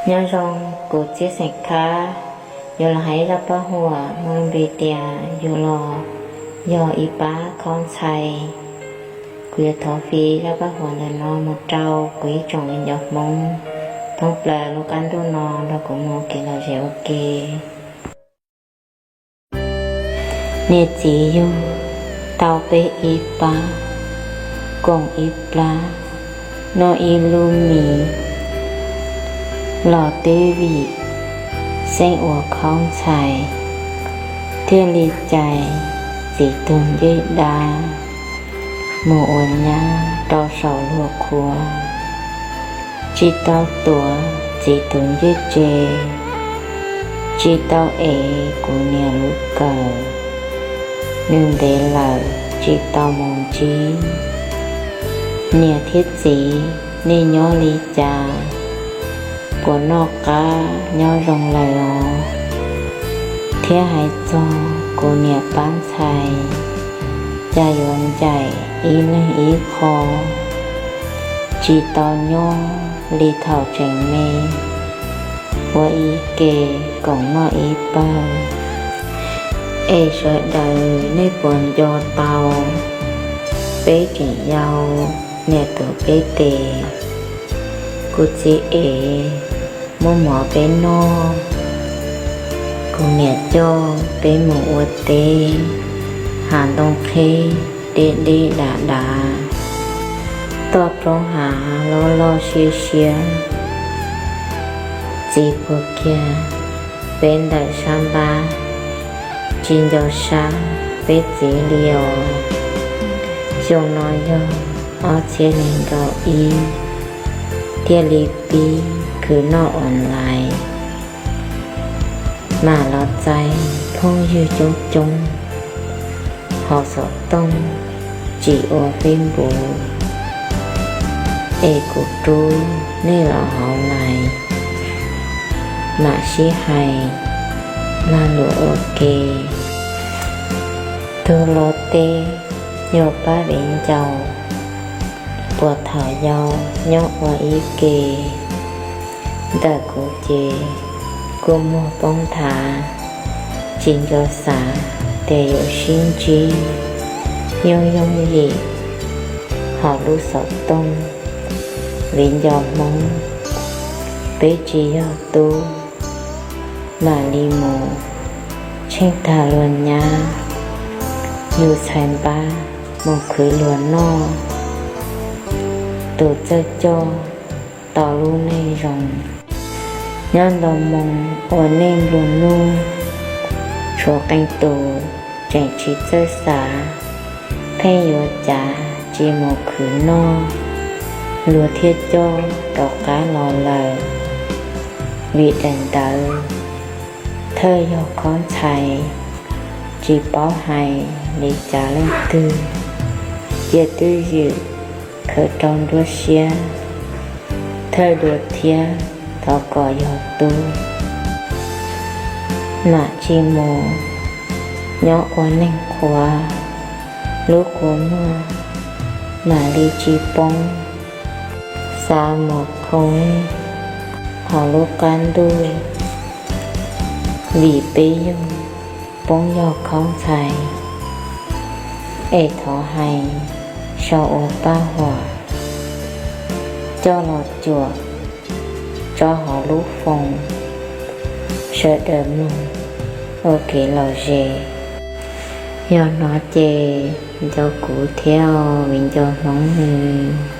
Nyob zoo, kuv Txiaj Xeem Khab yuav los hais zaj paj huam muaj lub npe tias Yug Los Yog Ib Pab Khaub Ntxhais. Kuv yuav thov fij zaj paj huam ntawm no mus rau kuv ib tsoom viv ncaus Hmoob thoob plaws lub qab ntuj no nrog kuv mus ua kev lom zem ua ke. Niam txiv yug tau peb ib pab, koom ib plab, noj ib lub mis, los twb vim xeeb ua khaub ntxhais, thiaj li cais txiv tug ncej dab mus ua nyab rau saum luag qhua. Tsis tau tuav txiv tug ncej tsev, tsis tau ev kuv niam lub kawm, nws ntev lawm tsis tau mus ntsib. Niam thiab txiv, nej nyob li cas? Puas noj qab nyob zoo lawm os? Thiab hais txog kuv niam pab ntxhais, cas yuav ncaim ib leeg ib qho, tsis tau nyob li thaum tseem me, ua ib ke koom noj ib pawg. Es sawv daws nej puas nco tau peb tseem yau, niam tuav peb tes, kuv txiv ev muab mov peb noj, kuv niam coj peb mus ua teb, hav ntoo qheb deb deb dav dav, toj roob hav loj loj siab siab. Txiv puag kiag peb ntawm sab npab, tsis nco sab peb txiv li os. Xyoo no yog ob txhiab nees nkaum ib, thiaj li pib khwv noj online, mam los txais phooj ywg coob coob hauv xov tooj, tsis ua Facebook, es kuv rub nej los hauv lais, mam sib hais lag luam ua ke. Tug los teb yog pab viv ncaus, puag thaum yau nyob ua ib ke, ntawm kuv ces kua muag poob nthav, tsis nco xav tias yuav sib ntsib yooj yooj yim hauv lub xov tooj. Viv ncaus Hmoob, peb tsis yog tub, mam li mus tsheej tag luag nyab, yus txhais npab mus khwv luag noj. Tus txawj coj tau lub neej zoo, nyob nto moo ua neej nplua nuj, tshuav qee tus tseem tsis txawj xav, pheej yuav cav tsis mus khwv noj, luag thiaj coj rov qab los lawm. Vim daim ntawv thawj yog khaub ntxhais, tsis paub hais li cas leej twg, cia twj ywm khaws rau nruab siab, thawj dua thiab thov kom yog tub, mam tsis mus nyob ua neeg qhuav, lub kua muag mam li tsis poob. Xav mus khoov hauv lub qab ntuj, vim peb yug poob yog khaub ntxhais, es thov hais sau ua paj huam, coj los cuam tso hauv lub foos, sawv daws mloog ua kev lom zem. Yog no ces nco kuv thiab viv ncaus Hmoob nawb.